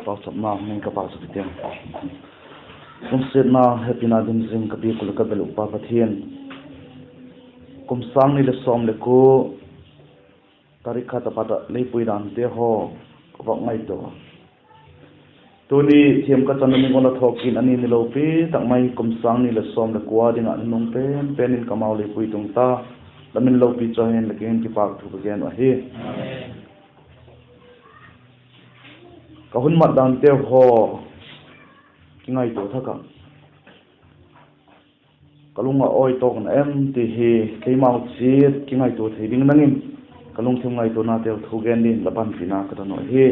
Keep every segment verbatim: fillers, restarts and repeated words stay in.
Pauchapna hung in ka pauchap i tiu. Lungsiatna, hepina dim zing ka biak uh leh ka bel uh Pa Pathian, kum sâng ni leh sawm leh kua tarik khat a pat ah lei pui dante haw ka vak ngaitua. Tuni thiam ka chan a ning ua la thawkin a ni ni lopi tak mai kum sâng ni leh sawm leh kua ding ah nunung pen pen in ka mau lei pui tung ta. La min lopi chu ahi in, la kiang in kipâk thu ka gen uh ahi. Ka hun mat danteu haw kingaitua thak ah ka lung ah awi tawk na em ti hi keimau chiat kingaitua thei ding nang in, ka lungthim ngaituanateu thu gen dingin la panpina ka don uh ahi.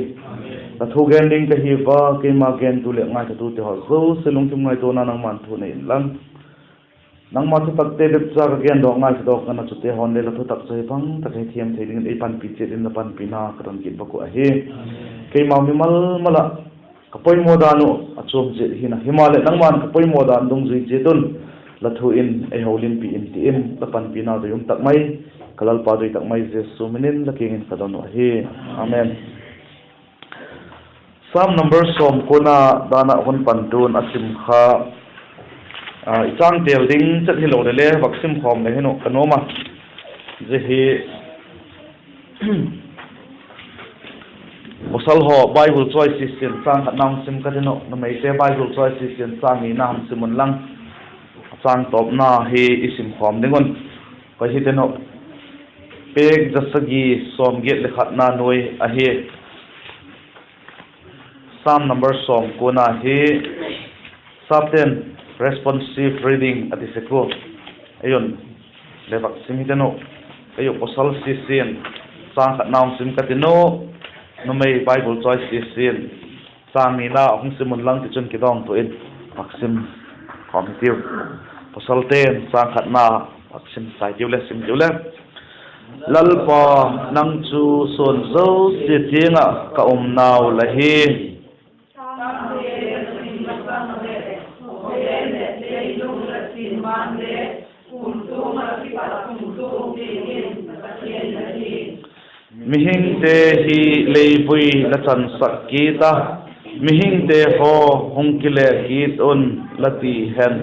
La thu gen ding ka hi ua, keima gentu leh ngaithatute haw zosia lungthim ngaituana nangma'n thu nei inlang, nangma thutakte bep cha ka gendawk ngaithadawk ngan a, chute haw'n le la thutak chu hi bang tak a hethiam thei dingin ei panpi chiat in la panpina ka don kit bak uh ahi. Keimau mimal mal ah ka poimaw dan uh a chuam chiat hi'n a, himaleh nangma'n ka poimaw dan dungzui chiat un, la thu in ei holimpi in ti in la panpina doi um tak mai, ka Lalpa doi tak mai Jesu min in la kiang in ka don uh ahi. Amen. Sam number sawmkuana dan ah hun pantu'n a sim kha, i châng tel ding chet hilo leh le vak sim khawm le hin uh ka nuam a. Zia hi pawsal haw Bible choices in châng khatna hung sim ka tin uh, numeite Bible choices in châng nina hung sim unlang, a châng tawpna hi i sim khawm ding un. Koi hi tin uh, pêk za sagi sawmgiat leh khatna nuai ahi. Sam number sawmkuana hi sapte'n responsive reading a ti sek ua. Ei un, le vak sim hi tin uh, ei uh pawsal sisia'n châng khatna hung sim ka tin uh, numei Bible choice sisia'n châng nina hung sim unlang, tichun kidawngtua in vak sim khawm hi tiu. Pawsalte'n châng khatna vak sim tai tiu le, sim tiu le. Lalpa, nang chu suan zosia tiang ah ka umnau la hi. Mihingte hi leivui la chansak kit a, mihingte haw hung kile kit un la ti hen.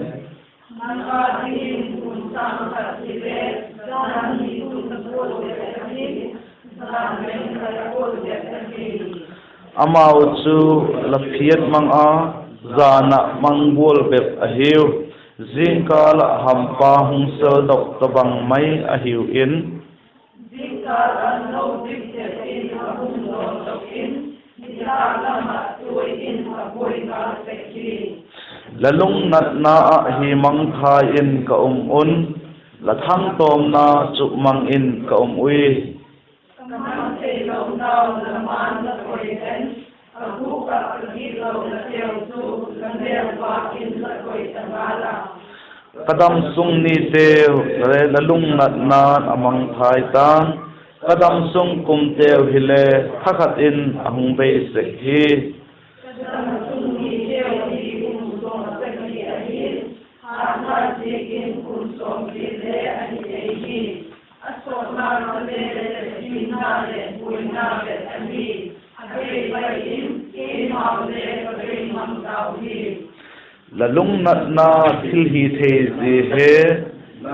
Amau chu la phiat mang a, jan ah mang gual bep ahiu. Zingkâl ah hampa hung seldok tabang mai ahiu in, la lungnatna ah hi mangthai in ka um un, la thangtawmna chupmang in ka um ui. Ka damsung niteu le la lungnatna'n a mangthai ta'n, ka damsung kumteu hile thakhat in a hung bei sek hi. La lungnatna thil hi thei zia he,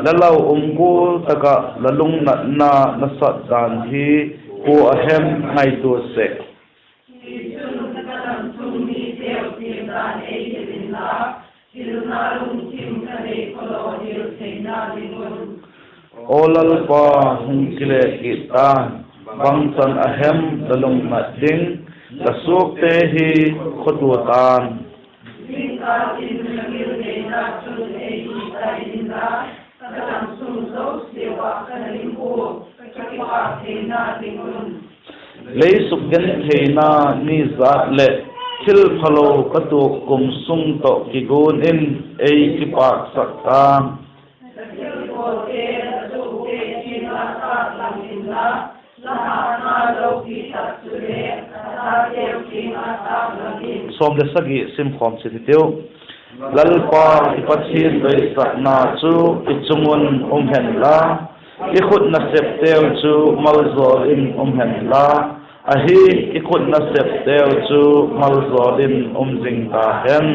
la lau um gual tak ah la lungnatna la sat dan hi kua a hem ngaitua sek. Aw Lalpa, hung kile kit ta'n, bangchan a hem la lungnat ding, la suakte hi khawtua ta'n. Lei sukgentheina ni zat leh thil phalo ka tuak kum sung tawh kiguan in ei kipâksak ta'n. Sawm leh sagi simkhawm chiat hitiu. Lalpa i Pathian doisakna chu i chung un um hen la, i khut nasepteu chu maljawl in um hen la, Ahi, i khut nasepteu chu malzawl in um zing ta hen.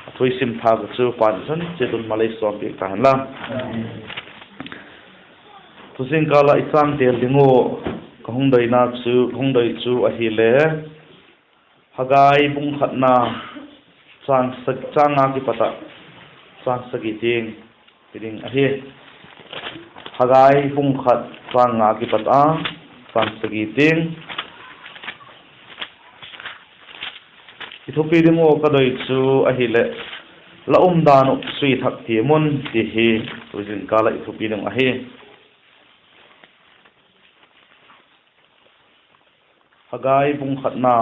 A thu i sim thâk uh chu Pa'n chan chiat un mal ei sawmpiak ta hen la. Tu zingkâl ah i châng tel ding uh, ka hung doina chu, ka hung doi chu ahile, Hagai bung khatna, châng sa-, châng nga kipat ah châng sagi tiang hi ding ahi. Hagai bung khat châng nga kipat a châng sagi tiang. I thupi ding uh ka doi chu ahileh, La umdan uh kisui thak tiam un, ti hi tu zingkâl ah i thupi ding uh ahi. Hagai bung khatna,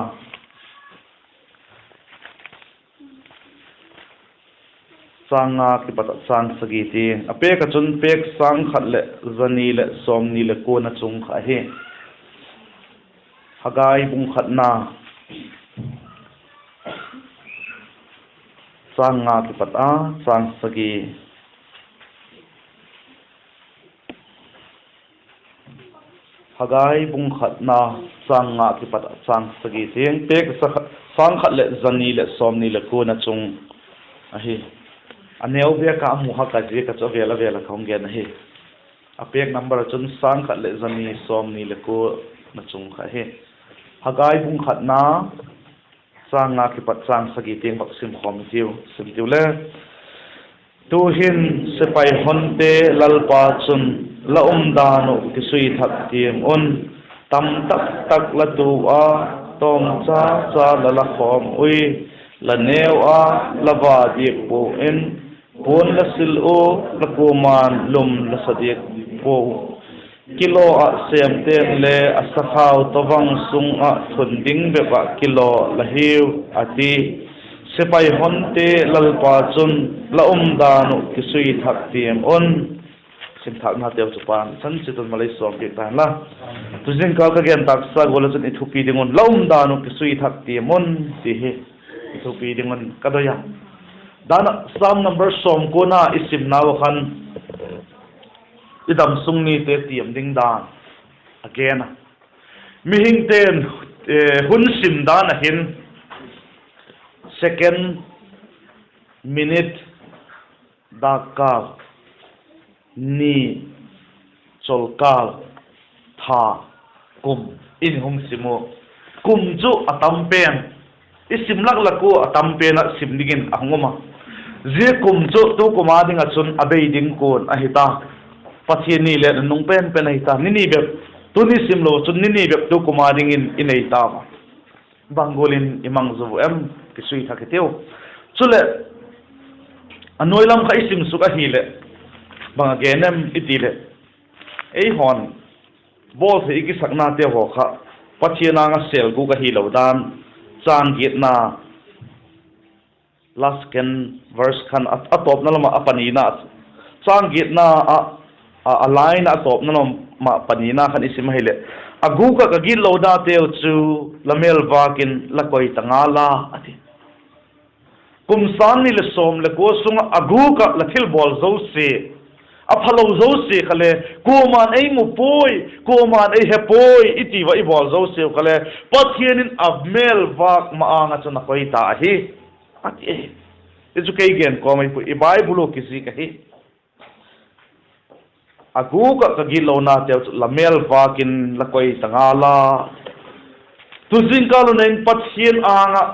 châng nga kipat ah châng sagi tiang. A pêk ah chun pêk sâng khat leh za ni leh sawmni leh kuana chung kha ahi. Hagai bung khatna, châng nga kipat a châng sagi. Hagai bung khatna, châng nga kipat ah châng sagi tiang, pêk sa-, sâng khat leh za ni leh sawmni leh kuana chung ahi. A neu bêk a mu kha ka ziak a chu a vêl a vêl a ka hung gen ahi. A pêk number ah chun sâng khat leh za ni sawmni leh kuana chung kha ahi. Hagai bung khatna, châng nga kipat châng sagi tiang vak sim khawm hitiu, sim tiu le. Tu'hin sepai honte Lalpa chun, La umdan uh kisui thak tiam un, tam tak tak la tu a, tawmcha cha la la khawm ui, la neu a, la va diak pua in, puan la sil u, la kuama'n lum la sa diak pua. Kilaw ah sêmte'n le a sakhau tawvang sung ah thun ding bep ah kilaw la hiu, a ti. Sepai honte Lalpa chun, La umdan uh kisui thak tiam un. Simthâknateu chu Pa'n chan chiat un mal ei sawmpiak ta hen la. Tu zingkâl ka gen tâksa gual ah chun i thupi ding un, La umdan uh kisui thak tiam un, ti hi i thupi ding un ka doi a. Dan ah Sam number sawmkuana i simnau ah khan, i damsung nite tiam ding dan a gen a. Mihingte'n, eh, hun sim dan ah hin second, minute, dakkal, ni, cholkâl, tha, kum, in hung sim u. Kum chu a tam pen, i sim lak lak ua a tam pen ah sim dingin a hung um a. Zia kum chu tu kum â ding ah chun a bei ding kuan ahi ta. Pathian ni le nunung pen pen ahi ta. Ni ni bep, tuni sim lo chun ni ni bep tu kum â dingin i nei tau a. Bang gual in i mang zo em? Kisui thak hitiu. Chuleh, a nuai lam kha i sim suk ahileh, bang a gen em i ti leh, eihaw'n bawl thei i kisaknate haw kha Pathian âng ah sêl gûk ahilo dan, châng giatna, last second verse khan a, a tawpna lam ah a panina, châng giatna ah, a, a line ah a tawpna lam ah panina khan i sim ahileh, A gûk ah ka gitlonateu chu la mêl vâk in la koi ta ngal a, a ti. Kum sâng ni leh sawm leh kua sung ah a gûk ah la thilbawl zosia, a phalo zosia kha le, kuama'n ei mu puai, kuama'n ei he puai i ti ua i bawl zosia kha le, Pathian in a mêl vâk ma-âng ah chun a koi ta ahi, a ti ahi. Hi chu kei gen kawm ahi puai, i Bible ua kizik ahi. A gûk ah ka gitlonateu chu la mêl vâk in la koi ta ngal a. Tu zingkâl un in Pathian âng ah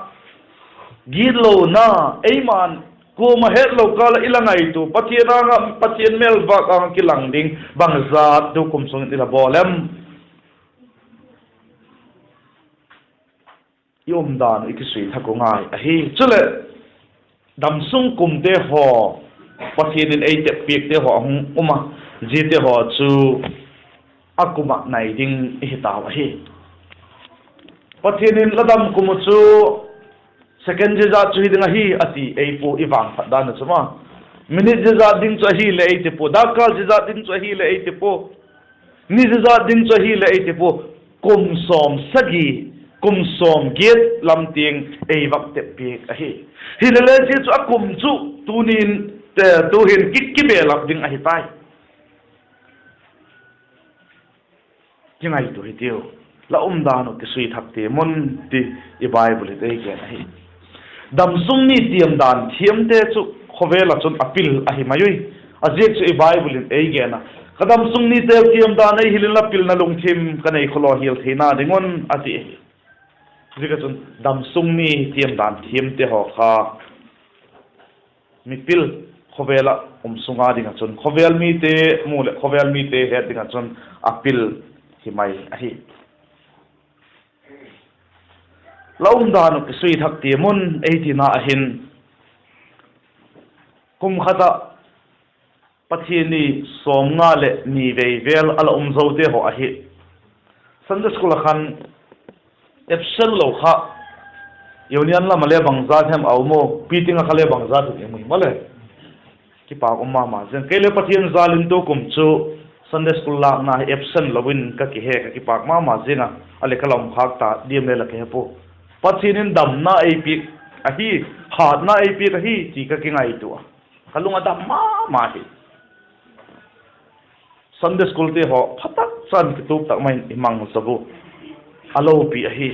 gitlona, eima'n kuama hetlo kâl ah i la ngaitua Pathian âng ah, Pathian mêl vâk âng ah kilang ding bangzat tu kum sung in i la bawl em? I umdan uh i kisui thak u ngai ahi. Chuleh, damsung kumte haw, Pathian in ei teppiakte haw a hung um a, ziate haw chu a kum ah nai ding i hi tau ahi. Pathian in la dam kum uh chu second zia zat chu hi ding ahi a ti ei pua, i vangphat dan ah chu ma. Minute zia zat ding chu ahileh ei ti pua, dakkal zia zat ding chu ahileh ei ti pua, ni zia zat ding chu ahileh ei ti pua. Kum sawm sagi, kum sawm giat lam tiang ei vak teppiak ahi. Hile le zia chu a kum chu tuni'n, tu'hin ki, kibelap ding ahi tai. Kingaitua hitiu. La umdan uh kisui thak tiam un, ti i Bible in ei gen ahi. Damsung ni tiam dan thiamte chu khawvel ah chun a pil ahi mai ui. A ziak chu i Bible in ei gen a, Ka damsung niteu tiam dan ei hil inla, pilna lungthim ka nei khawlaw hial theina ding un, a ti ahi. Ziak ah chun damsung ni tiam dan thiamte haw kha mipil, khawvel ah um sung a ding ah chun khawvel mite mu leh khawvel mite het ding ah chun a pil hi mai ahi. La umdan uh kisui thak tiam un ei tina ahin, kum khat ah Pathian ni sawmnga leh ni vei vel a la um zote haw ahi. Sunday school ah khan absent lo kha, union lam ah le bangza hem a um u, Pi Ting ah kha le bangza hem i mu hi maw le. Kipâk um ma ma ziang. Kei le Pathian jal in tu kum chu Sunday school lâkna hi absent lo in ka kihe, ka kipâk ma ma ziang a, a le ka la um khâk ta diam le la kihe pua. Pathian in damna ei piak ahi, hâtna ei piak ahi ti ka kingaitua a, ka lung a dam ma ma hi. Sunday schoolte haw pha tak chan kituak tak mai in i mang zaw u, a lopi ahi.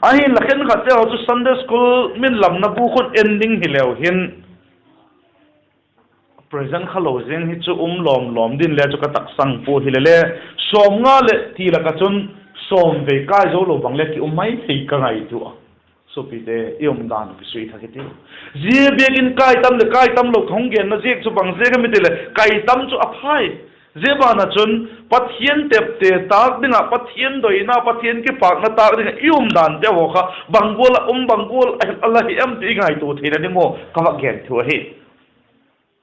Ahinla khenkhatte haw chu Sunday school min lamna bu khun en ding hileu hin, present kha lo ziang hi chu um lawm lawm ding le chu ka taksang pua hile le, sawmnga leh ti lak ah chun sawm vei kai zo lo bang le ki um mai thei ka ngaitua a. Suapite, i umdan uh kisui thak hitiu. Zia biakin kai tam leh kai tam lo ka hung genna ziak chu bang ziak hem i ti leh, kai tam chu a phai. Zia ban ah chun Pathian tepte tâk ding ah, Pathian doina, Pathian kipâkna tâk ding ah i umdante haw kha bang gual ah um, bang gual a la hi em ti i ngaitua theina ding ua ka va gen thu ahi.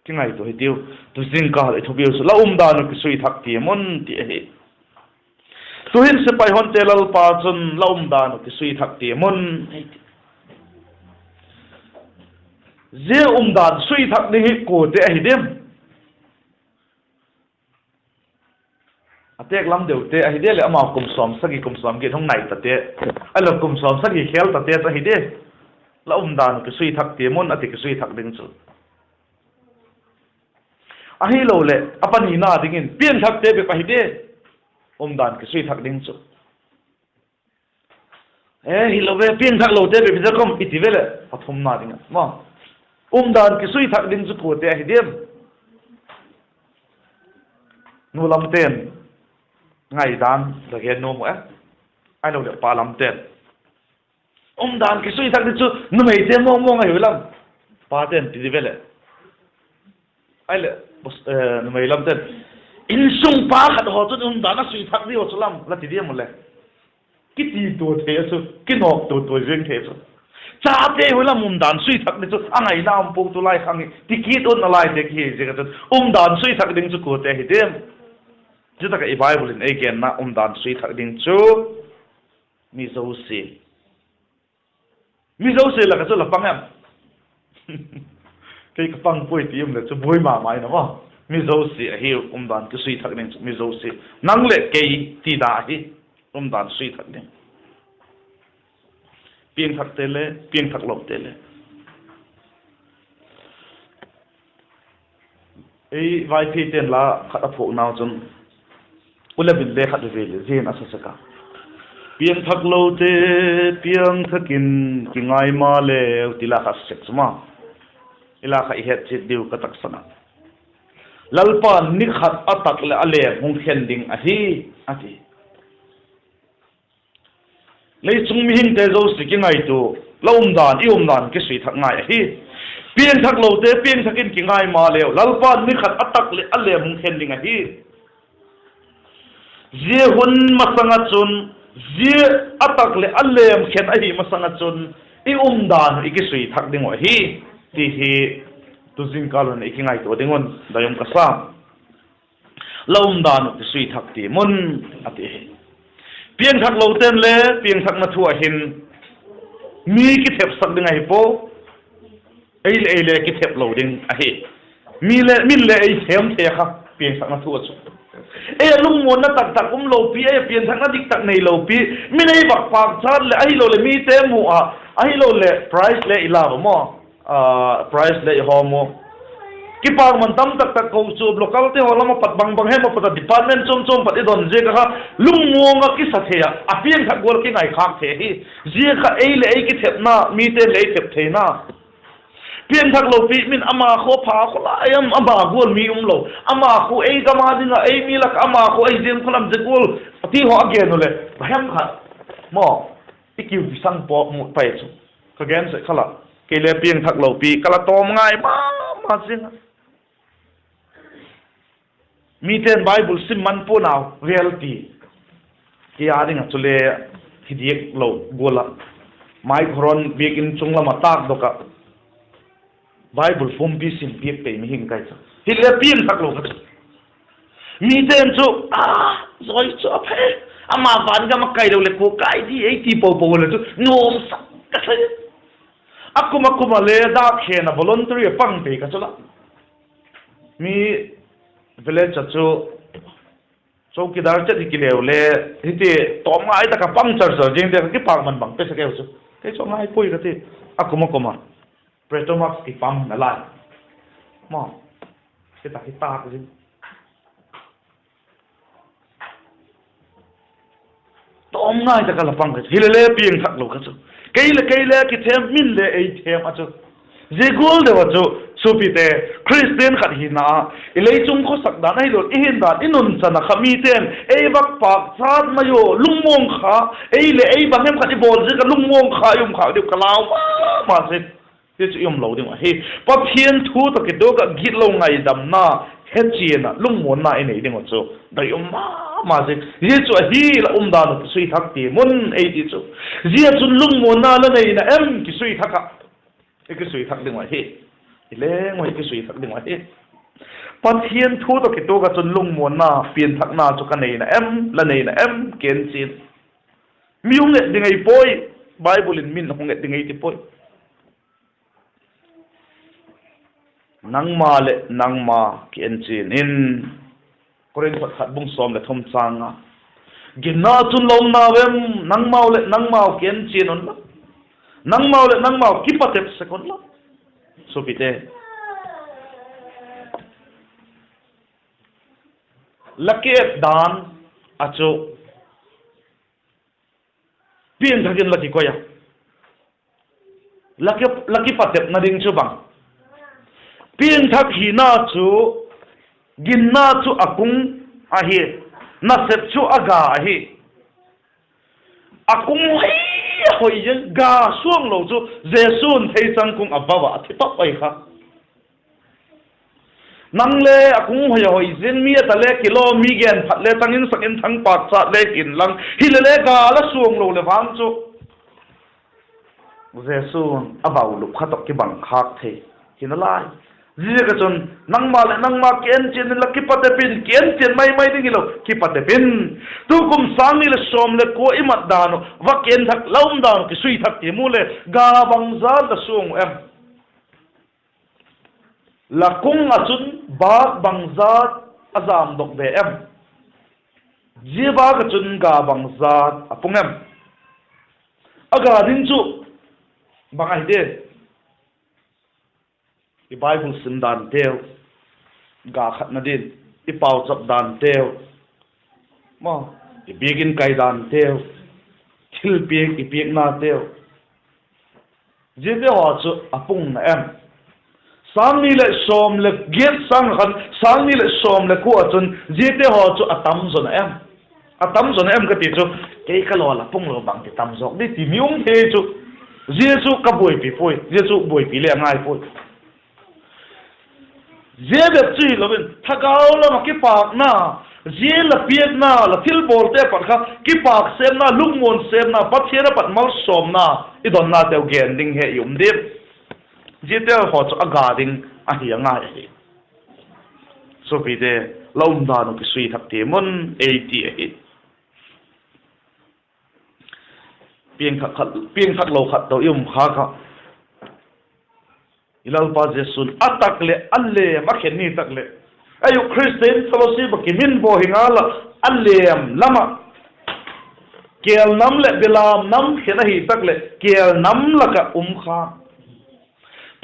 Kingaitua hitiu. Tu zingkal i thupiu chu la umdan uh kisui thak tiam un ti ahi. Tu'hin sepai honte Lalpa chun la umdan uh kisui thak tiam un ei ti. Zia umdan sui thak ding hi kuate ahi diam? A têk lam deute ahi de leh, amau kum sawmsagi, kum sawmgiat hung nai tate, ahilo kum sawmsagi khêl tate chu ahi de. La umdan uh kisui thak tiam un a ti, kisui thak ding chu. Ahiloleh a panina dingin piangthakte bep ahi de, umdan kisui thak ding chu. E, hilo ve, piangthak lote bep hi za khawm i ti ve leh, pathumna ding a maw, umdan kisui thak ding chu kuate ahi diam? Nu lamte'n ngaidan la gen nuam u e? Ahiloleh pa lamte'n? Umdan kisui thak ding chu numeite mawng mawng ahi u lam, pate'n ti di ve leh. Ahileh, numei lamte'n, insung pa khat haw chun umdan a sui thak di haw chu lam, la ti diam u le? Kiti tua thei a chu, kinawk tua tua ziang thei chu. Chate hi lam umdan sui thak ding chu a ngaina um pua'ng, tulai khang hi ti kit unna laite kihi ziak a chun umdan sui thak ding chu kuate ahi diam? Zia tak ah i Bible in ei genna umdan sui thak ding chu mi zosia, mi zosia lak ah chu la pang em? Kei ka pang puai ti um leh chu buai ma ma in a maw. Mi zosia ahiu, umdan kisui thak ding chu mi zosia. Nang leh kei ti da ahi, umdan sui thak ding. Piangthakte le, piangthak lote le. Ei Vaiphei-te'n la khat a phuaknau chun, u Levin le khat veve le zia in a sa sek a, piangthak lote piangthak in kingai maleu ti la kha a sek chu ma. I la kha i het chiat diu ka taksang a, Lalpa'n ni khat a tak leh a lem hung khen ding ahi, a ti. Leichung mihingte zosia kingaitua, la umdan, i umdan kisui thak ngai ahi. Piangthak lote piangthak in kingai maleu, Lalpa'n ni khat a tak leh a lem hung khen ding ahi. Zia hun masang ah chun, zia a tak leh a lem khen ahi masang ah chun, i umdan i kisui thak ding uh ahi, ti hi tu zingkal hun i kingaitua ding un dai um ka sa. La umdan uh kisui thak tiam un, a ti hi. Piangthak lote'n le piangthakna thu ah hin mi kithepsak ding ahi pua, ei leh ei le kithep lo ding ahi. Mi le, min le ei them thei kha piangthakna thu ah chu. Ei a lungmuanna taktak um lo pi, ei a piangthakna diktak nei lo pi, min ei vak pâkchat leh, ahiloleh mite mu ah, ahiloleh prize le i la a maw, prize le i hawm u. Kipakman tam tak tak kochuam localte haw lam ah pat, bang bang hem ah pat a department chuam chuam pat i don ziak a kha, lungmuang ah kisa thei ah, a piangthak gual kingaikhâk thei ahi. Zia kha ei leh ei kithepna, mite'n leh ei thep theina. Piangthak lopi min ama khu pha khu lai am, ama gual mi um lo. Ama khu ei gam a ding ah ei mi lak ah, ama khu ei ziang khu lam zia gual, a ti haw a gen u leh, bang hem khat maw, i kiu kisang pawt mu pai chu. Ka gen sek kha la, kei le piangthak lopi ka la tawm ngai ma ma zing a. Mite'n Bible sim man pua'n au vel ti. Kei â ding ah chule hi diak lo gual ah, Mike Horn biakin chung lam ah tâkdok ah, Bible pumpi sim piak pei mihing kai chu. Hile piangthak lo ka chu. Mite'n chu, a, zawi chu a phe, ama van gam a kai lo leh kua kai di ei ti po po le chu nuamsak ka thei. A kum a kum a le dâk khen a voluntary a pang pei ka chu la. Mi village a chu chowkidar chet hi kileu le, hiti tawm ngai tak a pang char char ding te kha kipakman bang pe sek eu chu. Kei chu a ngai puai ka ti. A kum a kum a Pretomax kipam na lai. Ma, hita hi tâk zing. Tawm ngai tak a la pang ka chu. Hile le piangthak lo ka chu. Kei leh kei le kithem, min le ei thêm a chu. Zia gual deu a chu, suapite, Khristian khat hina ah i lei chung khawsak dan ahilo, i hin dan, i nunchan a kha mite'n ei vak pâkchat mai ua, lungmuang kha, ei leh ei bang hem khat i bawl ziak a lungmuang kha i um khâk diu ka lau ma ma zing. Zia chu i um lo ding uh ahi. Pathian thu tawh kituak ah gitlo ngaidamna, hechian ah lungmuanna i nei ding uh chu doi um ma ma zing. Zia chu ahi, la umdan uh kisui thak tiam un ei ti chu. Zia chun lungmuanna la nei na em? Kisui thak ah, i kisui thak ding uh ahi. I leng uh i kisui thak ding uh ahi. Pathian thu tawh kituak ah chun lungmuanna, pianthakna chu ka nei na em, la nei na em, kienchian. Mi hung et ding ahi puai, Bible in min hung et ding ahi ti puai. Nangma leh nangma kienchian in. Korinth pakhat bung sawm leh thum châng a, ginna chun la um nau em? Nangmau leh nangmau kienchian unla, nangmau leh nangmau kipatep sek unla. Suapite, la kiet dan a chu piangthak in la kikoi a, la ki, la kipatepna ding chu bang? Piangthak hina chu, ginna chu a kung ahi, nasep chu a ga ahi. A kung hoi, hoi zing, ga suang lo chu Jesu'n theichang kung a vau a, a thi pap ahi kha. Nang le a kung hoi a hoi zing, mi a ta le kilawm, mi gen phat le chang in, sak in, thangpâk chat le hin lang, hile le ga la suang lo leh vang chu Jesu'n a vau lup kha tawh kibang khâk thei hi nalai. Ziaziak a chun, nangma leh nangma kienchian in la, kipatep in, kienchian mai mai ding hilo, kipatep in. Tukum sâng ni leh sawm leh kua i mat dan uh, va kienthak, la um dan uh kisui thak tiam u le, ga bangzat la suang uh em? La kung ah chun bâk bangzat a jamdok be em? Zia bâk ah chun ga bangzat a pung em? A ga ding chu bang ahi de? I Bible sim danteu, ga khatna din, i pauchap danteu, ma, i biakin kai danteu, thilpiak i piaknateu, ziate haw chu a pung na em? Sâng ni leh sawm leh giat sâng ah khan, sâng ni leh sawm leh kua ah chun ziate haw chu a tam zaw na em? A tam zaw na em ka ti chu, kei ka lawl a pung lo bang ti tam zawk di ti mi um thei chu. Zia chu ka buaipi puai, zia chu buaipi le a ngai puai. Zia bep chu hilo in, thagau lam ah kipâkna, zia la piakna, la thilbawlte pat kha kipâk sêmna, lungmuan sêmna, Pathian a pat malsawmna, i donnateu gen ding he i um diam? Ziate haw chu a ga ding ahi a ngai ahi. Suapite, la um dan uh kisui thak tiam un ei ti ahi. Piangthak khat, piangthak lo khat tawh i um kha kha, i Lalpa Jesu'n a tak leh a lem a khen ni tak leh, ei uh Christian fellowship ah kimin baw hi ngal ah, a lem lam ah, kêl nam leh belam nam khen ahi tak leh kêl nam lak ah um kha.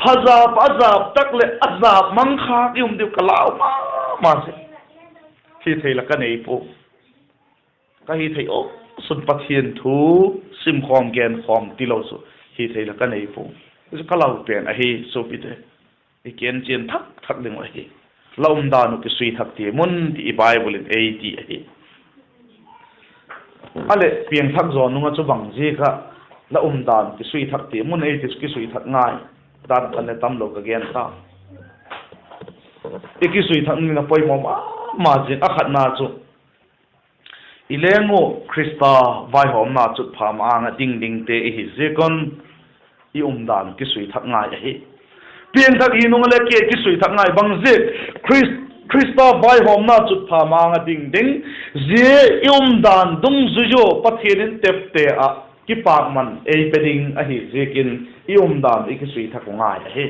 Hazap a zap tak leh a zap mang khâk i um diu ka lau ma ma si. Hithei la ka nei pua. Ka hithei awk sun Pathian thu sim khawm, gen khawm tilo chu hithei la ka nei pua. Chu ka lau pen ahi, suapite. I kichian thak thak ding uh ahi. La umdan uh kisui thak tiam un ti i Bible in ei ti ahi. A leh piangthak zaw nung ah chu bang ziak ah la umdan kisui thak tiam un ei ti chu, kisui thak ngai dan khan le tamlo ka gen ta. I kisui thak ding a poimaw ma ma zing a khatna chu, i leng uh Khrista vaihawmna chutpha ma-âng ah ding dingte i hi ziak un, i umdan kisui thak ngai ahi. Piangthak hi nung ah le ki, kisui thak ngai bang ziak, Khris-, Khrista vaihawmna chutpha ma-âng ah ding ding, zia i umdan dungzui uh Pathian in tepte ah kipakman ei pe ding ahi ziakin, i umdan i kisui thak uh ngai ahi.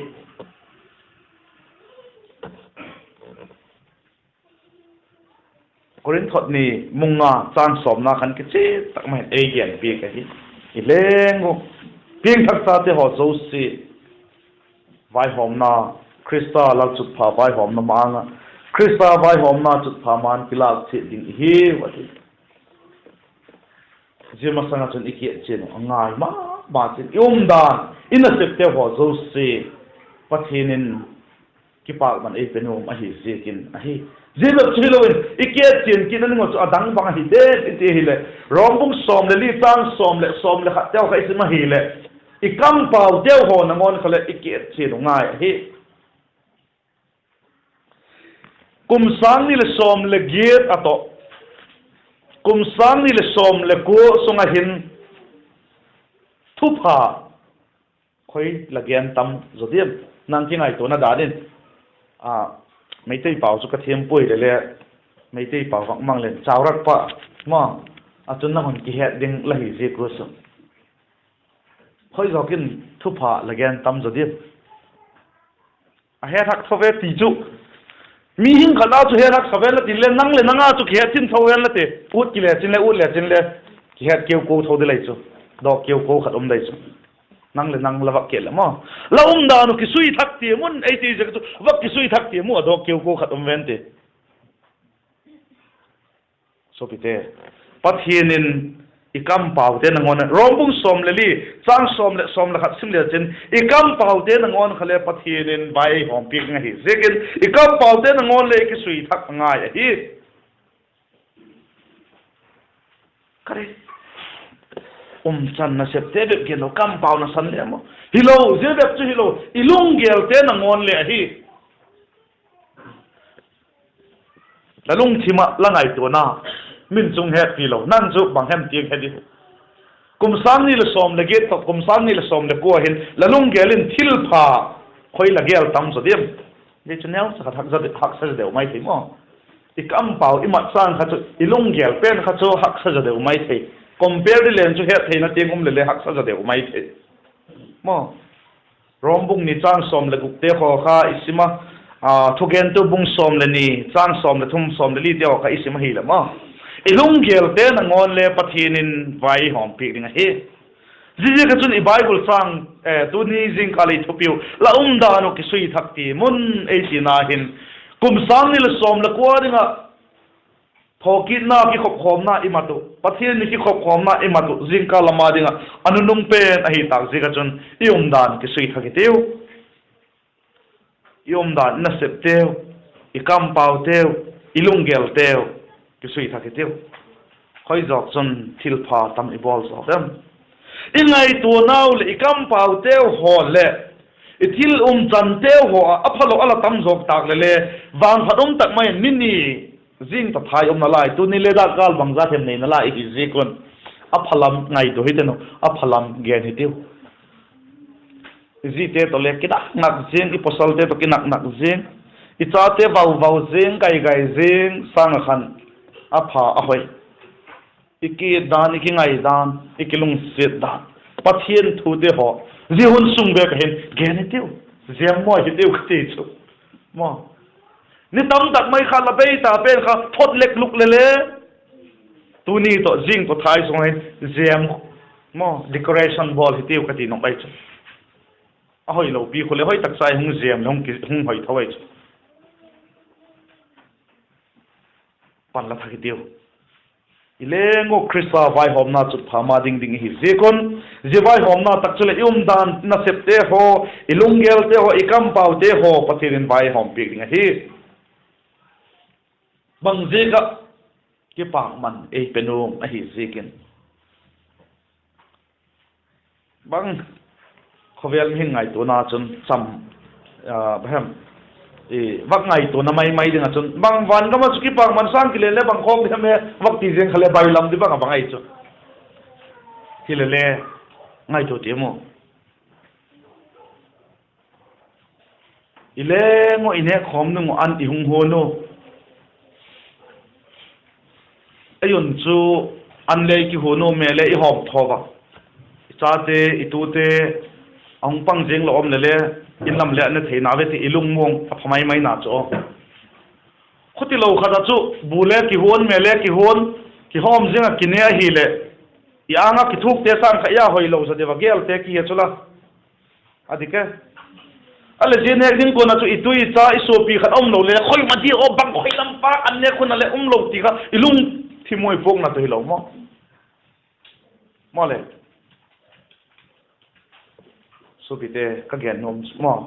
Korinth thot ni bung nga châng sawmna khan kichian tak mai in ei gen piak ahi. I leng uh, piangthak chate haw zosia vaihawmna, Khrista lalchutpha vaihawmna ma-âng ah, Khrista vaihawmna chutpha ma-âng kilâk chiat ding i hiu a ti. Zia masang ah chun i kichian uh a ngai ma ma ziang, i umdan, i nasepte haw zosia Pathian in kipakman ei pe nuam ahi ziakin ahi. Zia bep chu hilo in i kichian kitna ding uh chu a dang bang ahi de i ti ahileh, Rom bung sawm leh li châng sawm leh sawm leh khatte haw kha i sim ahileh, i kampauteu haw nangawn kha leh i kichian uh ngai ahi. Kum sâng ni leh sawm leh giat a tawh, kum sâng ni leh sawm leh kua sung ah hin thupha khoi la gen tam zaw diam? Nang kingaituana dan in, a, Meitei pau chu ka thiam puai le le, Meitei pau vak mang leng chau rak pa, ma, a chun nang hun kihet ding la hi ziak ua chu, khoi zawk in thupha la gen tam zaw diam? A het hak tho ve ti chu, mihing khat a chu het hak tho ven la tin le, nang leh nang a chu kihet chin tho ven la ti. Ut kile chin le, ut le chin le, kihet keu ko tho di lei chu, dawk keu ko khat um dei chu. Nang leh nang la vak kiat le maw, la umdan uh kisui thak tiam un ei ti ziak chu, vak kisui thak tiam u a dawk keu ko khat um ven ti. Suapite, Pathian in i kampaute nangawn, Rom bung sawm leh li, châng sawm leh sawm leh khat sim le chin, i kampaute nangawn kha le Pathian in vai ei hawmpiak ding ahi ziakin, i kampaute nangawn le i kisui thak ngai ahi. Ka ri, umchan nasepte bep gen lo, kampau nasan le maw, hilo, zia bep chu hilo, i lunggelte nangawn le ahi. La lungthim ah la ngaituana, min chung hetpi lo, nang chu bang hem tiang he di. Kum sâng ni leh sawm leh giat tawh kum sâng ni leh sawm leh kua hin la lunggel in thilpha khoi la gel tam zaw diam? Zia chu neu sa khat haksa, haksa zaw deu mai thei maw. I kampau, i mat sâng kha chu, i lunggel pen kha chu haksa zaw deu mai thei. Compare di leng chu hettheina tiang um le le haksa zaw deu mai thei, maw. Rom bung ni châng sawm leh gukte haw kha i sim a, a, Thugentu bung sawm leh ni châng sawm leh thum, sawm leh lite haw kha i sim ahileh maw, i lunggelte nangawn le Pathian in vai hawmpiak ding ahi. Ziaziak a chun i Bible châng, tuni zingkal i thupiu, la umdan uh kisui thak tiam un ei tina hin, kum sâng ni leh sawm leh kua ding ah thawkitna kikhopkhawmna i mat uh, Pathian ni kikhopkhawmna i mat uh, zingkal lam a ding ah a nunung pen ahi tâk ziak ah chun i umdan kisui thak hitiu. I umdan, i nasepteu, i kampauteu, i lunggelteu kisui thak hitiu. Khoi zawk chun thilpha tam i bawl zawk em? I ngaituanau leh i kampauteu haw leh i thil umchanteu haw ah a phalo a la tam zawk tâk le le, vangphat um tak mai in ni ni zing tawh thai um nalai, tuni le dakkal bangza them nei nalai i hi ziak un, a phalam ngaitua hiten uh, a phalam gen hitiu. I zite tawh le kinak nak zing, i pawsalte tawh kinak nak zing, i chate vau vau zing, gai gai zing sâng ah khan a pha a hoi. I kidan, i kingai dan, i kilungsiat dan, Pathian thute haw zia hun sung bek ah hin gen hitiu, ziam mawi hitiu ka ti chu. Maw, ni tam tak mai kha la bei ta pen kha phot lek luk le le, tuni tawh zing tawh thai sung hin ziam, maw, decoration bawl hitiu ka ti nop ai chu. A hoilo pi khu leh hoi tak cha i hung zem leh hung hoi tho ai chu. Pan la thak hitiu. I leng u Khrista vaihawmna chutpha ma ding ding ihi ziak un, zia vaihawmna tak chuleh i umdan nasepte haw, i lunggelte haw, i kampaute haw Pathian in vaihawm piak ding ahi. Bang ziak ah? Kipakman ei pe nuam ahi ziakin. Bang, khawvel mihing ngaituana chun cham, a, bang hem, i, vak ngaituana mai mai ding ah chun bang van gam ah chu kipakman sâng kilen le bang khawk diam e vak ti ziang kha leh bailam di bang a bang ahi chu. Hilele, ngaitua tiam u. I leng u i nêkkhawm nung uh an i hung huan u. Ei un chu an le i kihuan u, mêl le i hawm tho a. I chate, i tute a hung pang ziang lo um leh le, in lam le a ne theina ve ti i lungmuang a pha mai maina chu. Khutilo khat ah chu bu le kihuan, mêl le kihuan, kihawm ziang ah kine ahileh, i âng ah kithukte sâng kha i a hoilo zaw deu a gelte kihia chu la. A dik e. A leh zia nêk ding kuan ah chu i tui i cha i suapi khat a um lo le, khoi ma di aw, bang khoi lam pâk an nêk hun a leh um lo ti kha i lungthim ui puakna tawh hilo maw? Maw le. Suapite, ka gen nuam chu maw,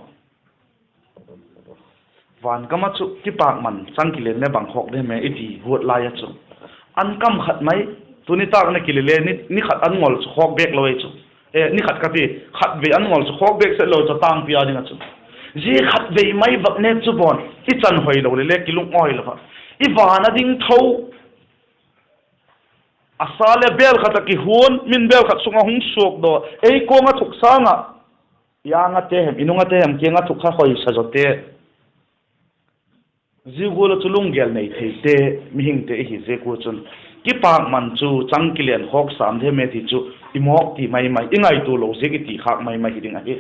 van gam ah chu kipakman chang kilen le bang khawk diam e i ti guat lai ah chu, an kam khat mai, tuni tâk na kile le ni, ni khat an ngol chu khawk bêk lo ei chu. E, ni khat ka ti, khatvei an ngol chu khawk bêk set lo chu tângpi â ding ah chu. Zia khatvei mai vak nêk chu bawn i chan hoilo le le kilungawilo a, i van a ding tho a sa le bêl khat ah kihuan, min bêl khat sung ah hung suakdaw, ei kuang ah thuk sâng ah, i âng ate hem, i nung ate hem kiang ah thuk kha hoisa zawte, zia gual ah chu lunggel nei theite, mihingte ihi ziak ua chun, kipakman chu chang kilen khawk sam diam e ti chu i mawk ti mai mai, i ngaitua lo ziak i ti khâk mai mai hi ding ahi.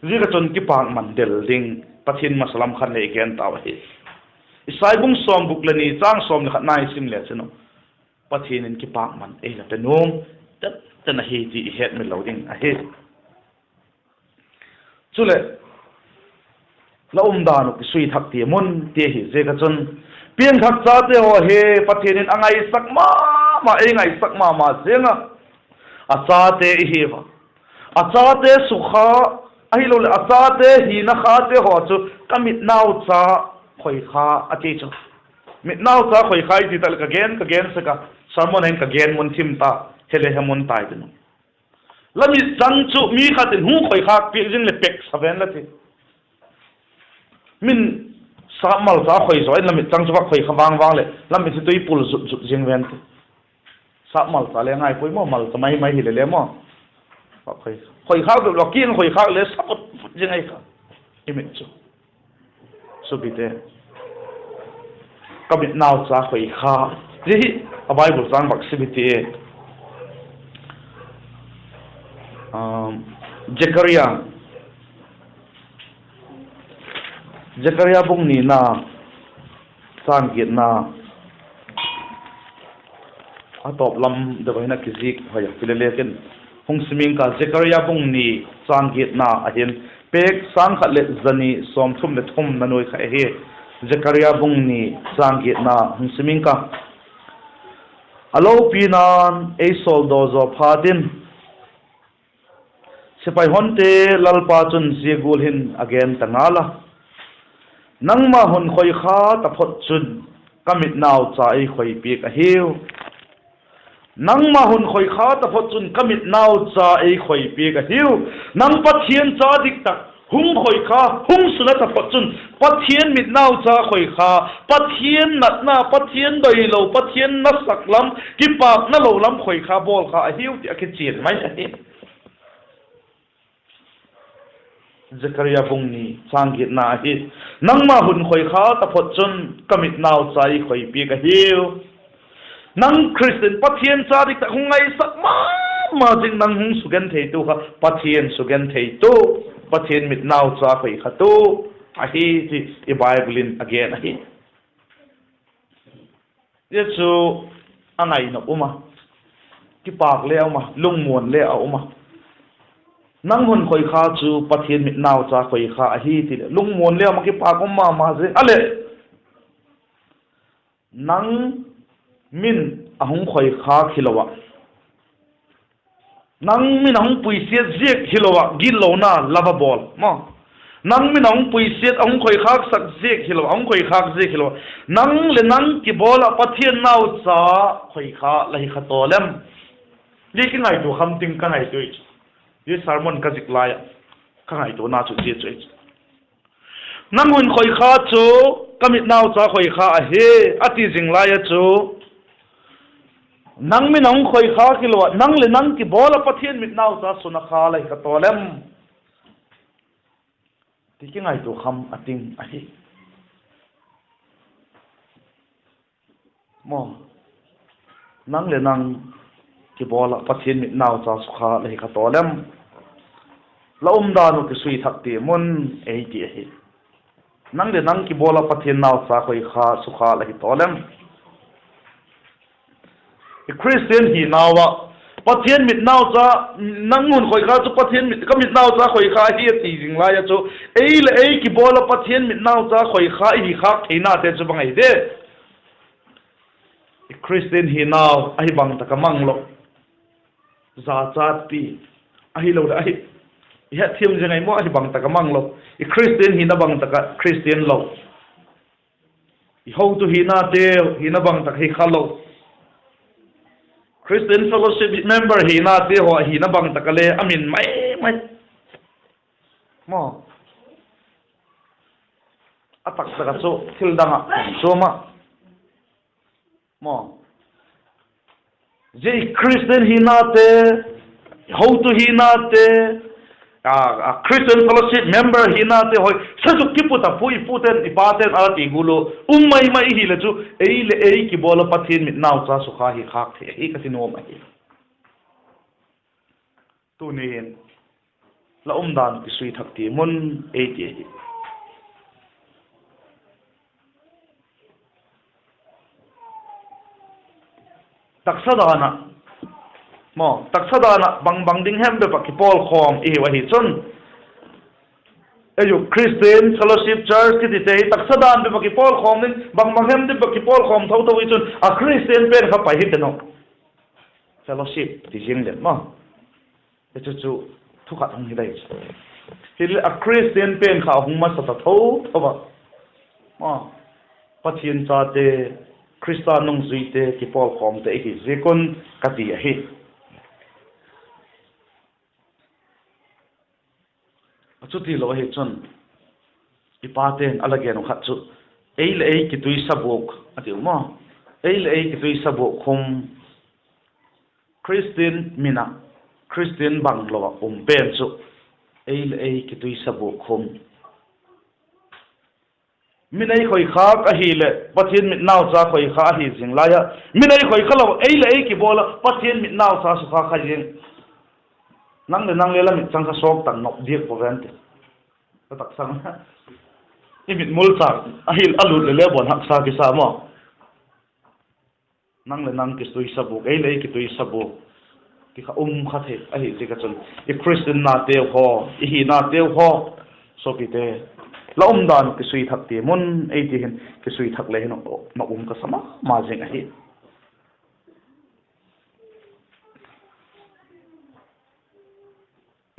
Ziak ah chun kipakman del ding Pathian masa lam khat nei gen tau ahi. Isai bung sawmguk le ni châng sawm le khatna i sim le chin u, Pathian in kipakman ei la pe nuam teten ahi ti i hetmil lo ding ahi. Chuleh, la umdan uh kisui thak tiam un ti ahi ziak ah chun, piangthak chate haw hi Pathian in a ngaisak ma ma, ei ngaisak ma ma ziang a, a chate i hi a, a chate sukha, ahiloleh a chate hina khate haw chu ka mitnaucha khoikha a ti chu. Mitnaucha khoikha i ti tak leh ka gen, ka gen sek a, sermon a hin ka gen mun thim ta, hile he mun tai tin. La mitchang chu mi khat in hung khoikhâk piak zing leh pek sa ven la ti. Min sâpmalcha khoi zaw in la mitchang chu vak khoikha vang vang leh la mit hi tuipul zut zut zing ven ti. Sâpmalcha le ngai puai maw, malcha mai mai hile le maw, khoikhâk bep lo, kiang khoikhâk le sa put put zing ahi kha i mit chu. Suapite, ka mitnaucha khoikha, zia hi a Bible châng vak sim i ti e. Zekaria, Zekaria bung nina, châng giatna, a tawp lam deu a hin a kizik hoi a, hile le ken hung sim ing ka, Zekaria bung ni, châng giatna ahin, pêk sâng khat leh za ni sawmthum leh thumna nuai kha ahi. Zekaria bung ni, châng giatna hung sim ing ka. A lopina'n ei sawldaw zaw phat in, sipai honte Lalpa chun zia gual hin a gen ta ngal a: Nangma hun khoikha taphot chun ka mitnaucha ei khoipiak ahiu. Nangma hun khoikha taphot chun ka mitnaucha ei khoipiak ahiu. Nang Pathian cha dik tak hung khoikha, hung suna taphot chun Pathian mitnaucha khoikha, Pathian natna, Pathian doilo, Pathian nasak lam, kipâkna lo lam khoikha bawl kha ahiu ti a kichian mai ahi. Zekaria bung ni, châng giatna ahi. Nangma hun khoikha taphot chun ka mitnaucha ei khoipiak ahiu. Nang Khristian Pathian cha dik tak hung ngaisak ma ma zing, nang hung sugentheitu kha Pathian sugentheitu, Pathian mitnaucha khoikhatu ahi ti i Bible in a gen ahi. Zia chu a ngainop um a, kipâk le a um a, lungmuan le a um a. Nang hun khoikha chu Pathian mitnaucha khoikha ahi ti leh lungmuan leu a kipâk um ma ma zing a leh, nang min a hung khoikhâk hilo ah, nang min a hung puisiat ziak hilo ah gitlona la va bawl maw? Nang min a hung puisiat, a hung khoikhâksak ziak hilo ah, a hung khoikhâk ziak hilo ah, nang leh nang kibawl ah Pathian naucha khoikha la hi kha taw lem? Zia kingaitua kham ting ka ngaitua chu, zia sermon ka zik lai ah ka ngaituana chu zia chu ahi chu. Nang hun khoikha chu ka mitnaucha khoikha ahi, a ti zing lai ah chu, nang min a hung khoikhâk hilo ah, nang leh nang kibawl ah Pathian mitnaucha sukha la hi kha taw lem? Ti kingaitua kham a ting ahi. Maw, nang leh nang kibawl ah Pathian mitnaucha sukha la hi kha taw lem? La umdan uh kisui thak tiam un, ei ti ahi. Nang leh nang kibawl ah Pathian naucha khoikha sukha la hi taw lem? I Christian hinau ah Pathian mitnaucha, nang hun khoikha chu Pathian mit, ka mitnaucha khoikha ahi a ti zing lai ah chu, ei leh ei kibawl ah Pathian mitnaucha khoikha i hi khâk theinate chu bang ahi de? I Christian hinau ahi bang tak a mang lo, zachatpi, ahiloleh ahi, i hetthiam zing ai maw, ahi bang tak a mang lo, i Christian hina bang tak ah Christian lo, i hotu hinateu hina bang tak hi kha lo, Christian Fellowship member hinate haw hina bang tak a le a min mai mai, maw, a taktak ah chu thil dang ah chuam ah, maw, zia Christian hinate, hotu hinate, a, a Christian Fellowship member hinate haw sasuk kiput a pu, i pute'n i pate'n a la ti gual uh um mai mai i hileh chu, ei leh ei kibawl ah Pathian mitnaucha sukha hi khâk thei ahi ka ti nuam ahi. Tuni'n la umdan kisui thak tiam un, ei ti ahi. Taksa dan ah, maw, taksa dan ah bang bang ding hem bep ah kipawlkhawm i hiu ahi chun, ei u Christian Fellowship Church kitite hi taksa dan bep ah kipawlkhawm ding, bang bang hem bep ah kipawlkhawm tho tho hi chun a Christian pen kha pai hi ten u. Fellowship ti zing leh maw, chu chu thu khat hung hi dai chu. Hileh a Christian pen kha hung masa ta tho tho a, maw, Pathian chate, Khrista nungzuite kipawlkhawmte i hi ziak un ka ti ahi. A chuti lo ahi chun, i pate'n a la gen uh khat chu, ei leh ei kituisa buak a tiu maw. Ei leh ei kituisa buak khum, Christian min ah, Christian bang lo ah um pen chu, ei leh ei kituisa buak khum. Min ei khoikhâk ahileh Pathian mitnaucha khoikha ahi zing lai ah, min ei khoikha lo, ei leh ei kibawl ah Pathian mitnaucha sukha kha zing. Nang leh nang le la mit chang kha sawk tak nop diak pua ven ti. Ka taksang, i mit mul chang ahi a lût leh le bawn haksa kisa maw. Nang leh nang kituisa buak, ei leh ei kituisa buak ti kha um kha thei ahi ziak a chun, i Christian nateu haw, i hinateu haw, suapite, la umdan uh kisui thak tiam un, ei ti hin kisui thak le hin nop um ka sa ma ma zing ahi.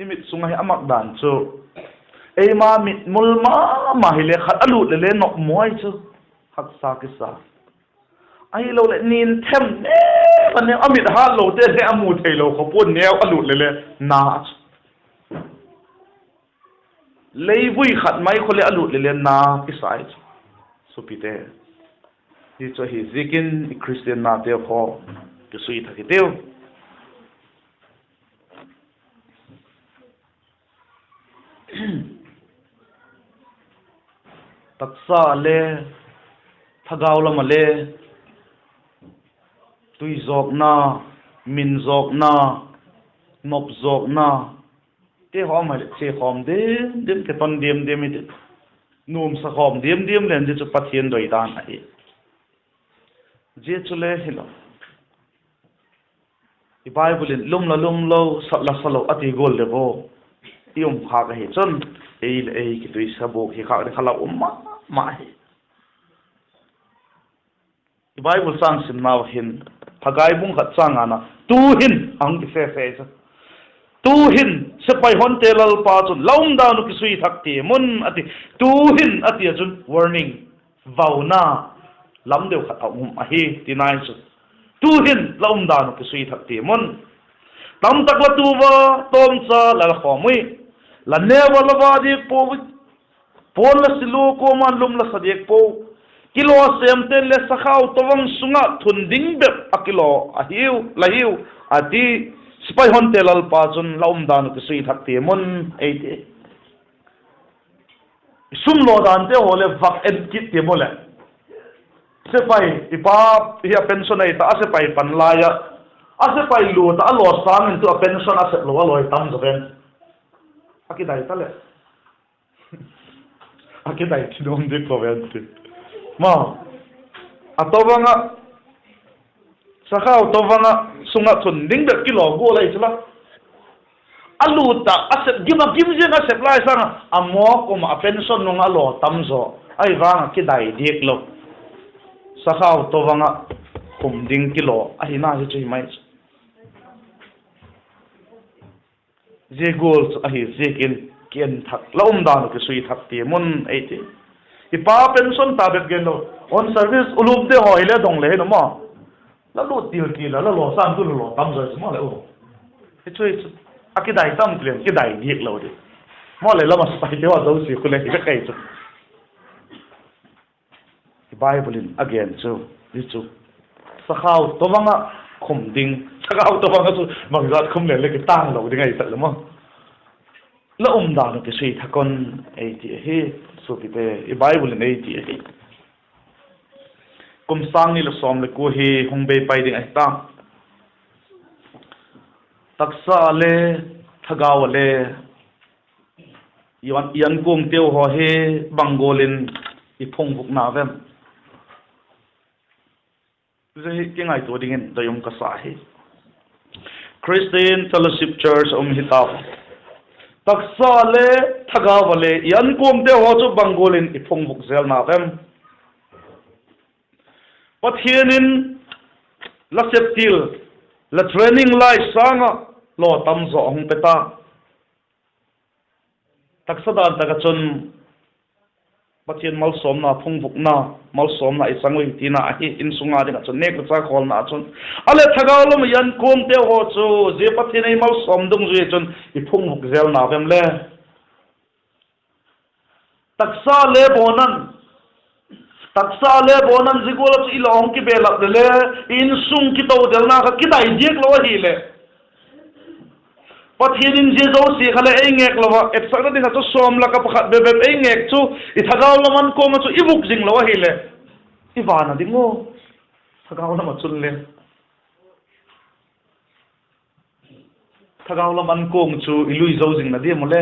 I mit sung ahi a mak dan chu, eima mit mul ma ma hile khat a lût leh le nop maw ai chu, haksa kisa. Ahiloleh nin them ne, a neu a mit hâtlote le a mu theilo kha pua'n neu a lût leh le na a chu. Leivui khat mai khaw le a lût leh le na kisa ai chu, suapite. Hi chu ahi ziakin i Christian nateu haw, kisui thak hitiu. Taksa le, thagau lam ah le, tui zawkna, min zawkna, nop zawkna, te haw mai leh chia khawm diam diam, kiton diam diam i ti, nuamsa khawm diam diam len zia chu Pathian doidan ahi. Zia chu le hilo, i Bible in lum la lum lo, sat la sa lo a ti gual le vo. i um khâk ahi chun, ei leh ei kituisa buak hi khâk ding kha la um ma ma hi. I Bible châng simnau hin, Haggai bung khat châng ngana, tu'hin a hung ti sese chu. Tu'hin sepai honte Lalpa chun, la umdan uh kisui thak tiam un, a ti. Tu'hin a ti ah chun warning, vauna lam deu khat a um ahi ti nai chu. Tu'hin la umdan uh kisui thak tiam un. Tamtak la tu ua, tawmcha la la khawm ui. La neu a la va diak puau ui. Puan la sil ua, kuama'n lum la sa diak puau. Kilaw sêmte'n le sakhau tawvang sung ah thun ding bep a kilaw ahiu, la hiu, a ti. Sepai honte Lalpa chun, la umdan uh kisui thak tiam un, ei ti. I sum law dante haw leh vak en kit tiam u leh. Sepai, i pa hi a pension ei ta, a sepai pan lai ah, a sepai lut ah a law sâng in tu a pension a sep lo a lawi tam zaw ven. A kidai ta leh, a kidai thi nuam dik lo ven ti. Ma, a tawvang ah, sakhau tawvang ah sung ah thun ding bep kilaw gual ahi chu la. A lut ah a sep, gim ah gim ziang a sep lai sâng ah, a mawk um ah a pension nung ah a law tam zaw. Ahi vang ah kidai diak lo. Sakhau tawvang ah khum ding kilaw ahina hi chu hi mai chu. Zia gual chu ahi ziakin, ki en thak, la umdan uh kisui thak tiam un, ei ti. I pa pension ta bep gen lo, on service ulupte haw hile dong le hin um a, la lut til til a la law sâng tu la law tam zaw chu maw le u. Hi chu, hi chu, a kidai tam ti leng kidai diak lo di. Maw le, lam a sepaite haw zosia khu le hi vek ahi chu. I Bible in a gen chu, hi chu, sakhau tawvang ah khum ding, sakhau tawvang ah chu bangzat khum le le kitâng lo ding ahi tak le maw. La umdan uh kisui thak un, ei ti ahi, suapite, i Bible in ei ti ahi. Kum sâng ni leh sawm leh kua hi hung bei pai ding ahi ta. Taksa le, thagau a le, i an, i ankuangteu haw hi bang gual in i phungvuk na vem? Zia hi kingaitua dingin doi um ka sa hi. Christian Fellowship Church a um hi tau. Taksa le, thagau a le, i ankuangteu haw chu bang gual in i phungvuk zel na vem? Pathian in la sep til, la training lai sâng ah law tam zaw a hung pe ta. Taksa dan tak ah chun Pathian malsawmna, phungvukna, malsawmna i chang ui tina ahi, insung a ding ah chun nêk le châk hawlna ah chun. A leh thagau lam i ankuangteu haw chu zia Pathian ei malsawm dungzui ah chun i phungvuk zel na vem le? Taksa le bawn an, taksa le bawn an zia gual ah chu i la hung kibelap le le, i insung kitodelna kha kidai diak lo ahileh, Pathian in zia zosia kha leh ei ngêk lo ah, etsakna ding ah chu sawm lak ah pakhat bep bep ei ngêk chu, i thagau lam ankuang ah chu i vuk zing lo ahileh, i van a ding u, thagau lam ah chun le thagau lam ankuang chu i lui zo zingna diam u le,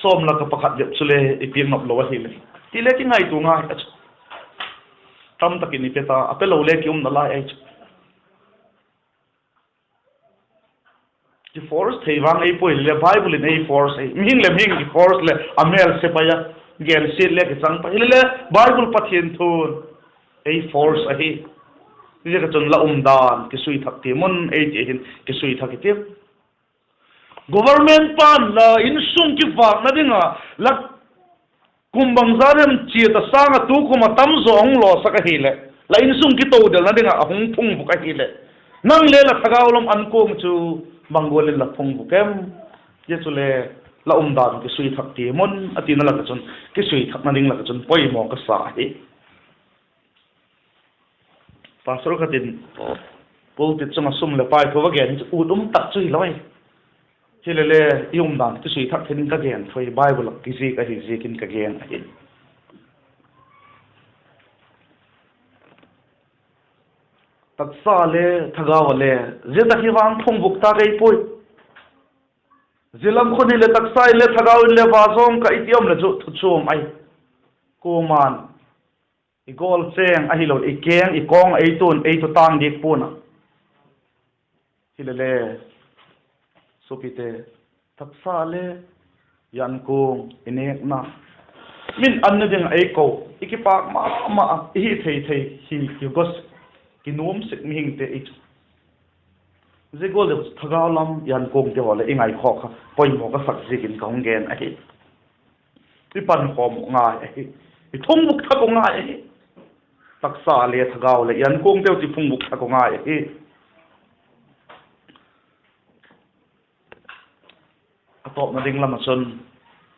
sawm lak ah pakhat bep chule i piak nop lo ahileh, ti le kingaitua ngai a chu. Tamtak in i pe ta, a pe lo le ki um nalai ahi chu. Ki force thei vang ei puai le, Bible in ei force ahi. Mihing leh mihing ki force leh a mêl se pai a, gensiat le kichang pai hile le, Bible Pathian thu'n ei force ahi. Ziak ah chun la umdan kisui thak tiam un ei ti hin kisui thak i ti. Government pa'n la insung kivâkna ding ah la kum bangza hem chiat a sâng ah tu kum a tam zaw hung lawsak ahileh, la insung kitodelna ding ah a hung phungvuk ahileh, nang le la thagau lam ankuang chu bang gual in la phungvuk em? Zia chule la umdan kisui thak tiam un a tina lak ah chun, kisui thakna ding lak ah chun poimaw ka sa ahi. Pastor khat in pulpit chung ah sum leh pai thu a gen hi chu ut um tak chu hilo ahi. Hile le, i umdan kisui thak thei ding ka gen thu hi, Bible ah kizik ahi ziakin ka gen ahi. Taksa le thagau a le, zia tak hi vang phungvuk ta kei puai. Zia lam khun hileh taksa in le thagau in le va zawng ka i ti um leh chu thu chuam ahi. Kuama'n i gawl chêng ahilo, i keng i kawng ei tu'n ei tu tâng diak pua'n a. Hile le, suapite, Taksa le, yankuang, i nêkna, min an na ding ah ei ko, i kipâk ma ma a, i hi thei thei hi, kigawsik, kinuam sik mihingte i chu. Zia gual leh thagau lam yankuangte haw leh i ngaikhawk kha poimaw ka sak ziakin ka hung gen ahi. I pankhawm uh ngai ahi. I phungbuk thak uh ngai ahi. Taksa le thagau leh yankuangteu chu i phungbuk thak uh ngai ahi. A tawpna ding lam ah chun,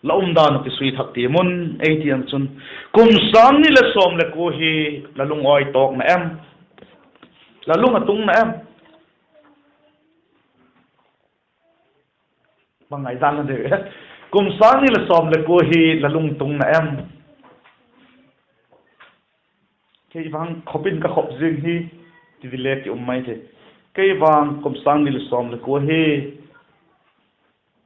la umdan uh kisui thak tiam un, ei ti a chun, kum sâng ni leh sawm leh kua hi la lungawi tawk na em? La lung a tung na em? Bang ngaidan la de. Kum sâng ni leh sawm leh kua hi la lung tung na em? Kei vang khop in ka khop zing hi, ti di le ki um mai thei. Kei vang kum sâng ni leh sawm leh kua hi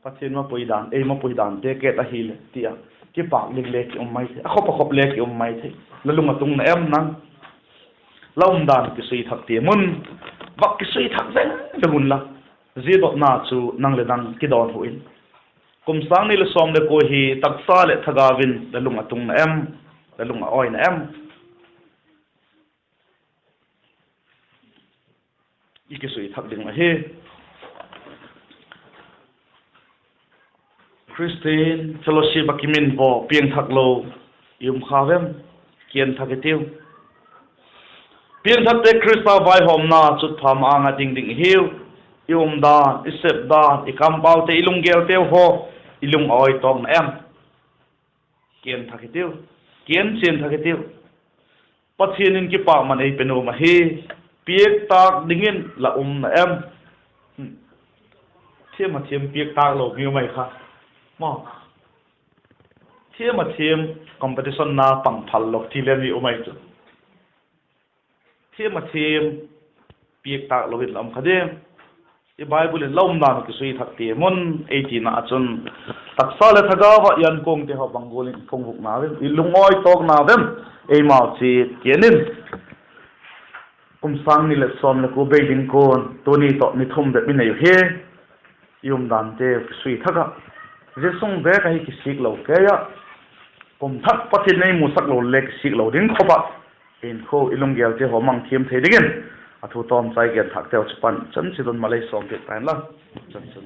Pathian mapui dan, ei mapui dante ket ahileh ti a, kipâk ding le ki um mai thei, a khop a khop le ki um mai thei. La lung a tung na em nang? La umdan kisui thak tiam un, vak kisui thak veng veng unla, zia dotna chu nang leh nang kidawnhu in. Kum sâng ni leh sawm leh kua hi taksa leh thagau in la lung a tung na em? La lung a awi na em? I kisui thak ding ahi. Christian Fellowship ah kimin haw piangthak lo i um kha vem? Kiang thak i tiu. Piangthakte Khrista vaihawmna chutpha ma-âng ah ding ding i hiu. I umdan, i sepdan, i kampaute, i lunggelteu haw, i lung a awi tawk na em? Kiang thak i tiu. Kiang chian thak i tiu. Pathian in kipakman ei pe nuam ahi. Piak tâk dingin la um na em? Thiam a thiam piak tâk lo mi um ai kha, maw? Thiam a thiam competition na pang phal lo ti le mi um ai chu. Thiam a thiam piak tâk lo in la um kha diam? I Bible in la umdan uh kisui thak tiam un ei tina ah chun, taksa leh thagau ah yankuangte haw bang gual in i phungbuk na vem, i lungawi tawk na vem? Eimau chiat kian in, kum sâng ni leh sawm leh kua bei ding kuan tuni tawh ni thum bep i nei uhi. I umdante kisui thak ah, zia sung bek ahi kisik lo kei ah, kum thak Pathian ei musak lo le kisik lo ding khop ah, i inkhua, i lunggelte haw mang thiam thei dingin a thu tawmchai gen thâkteu chu pan chan chi dun malei sawm piak ta inla, chan chun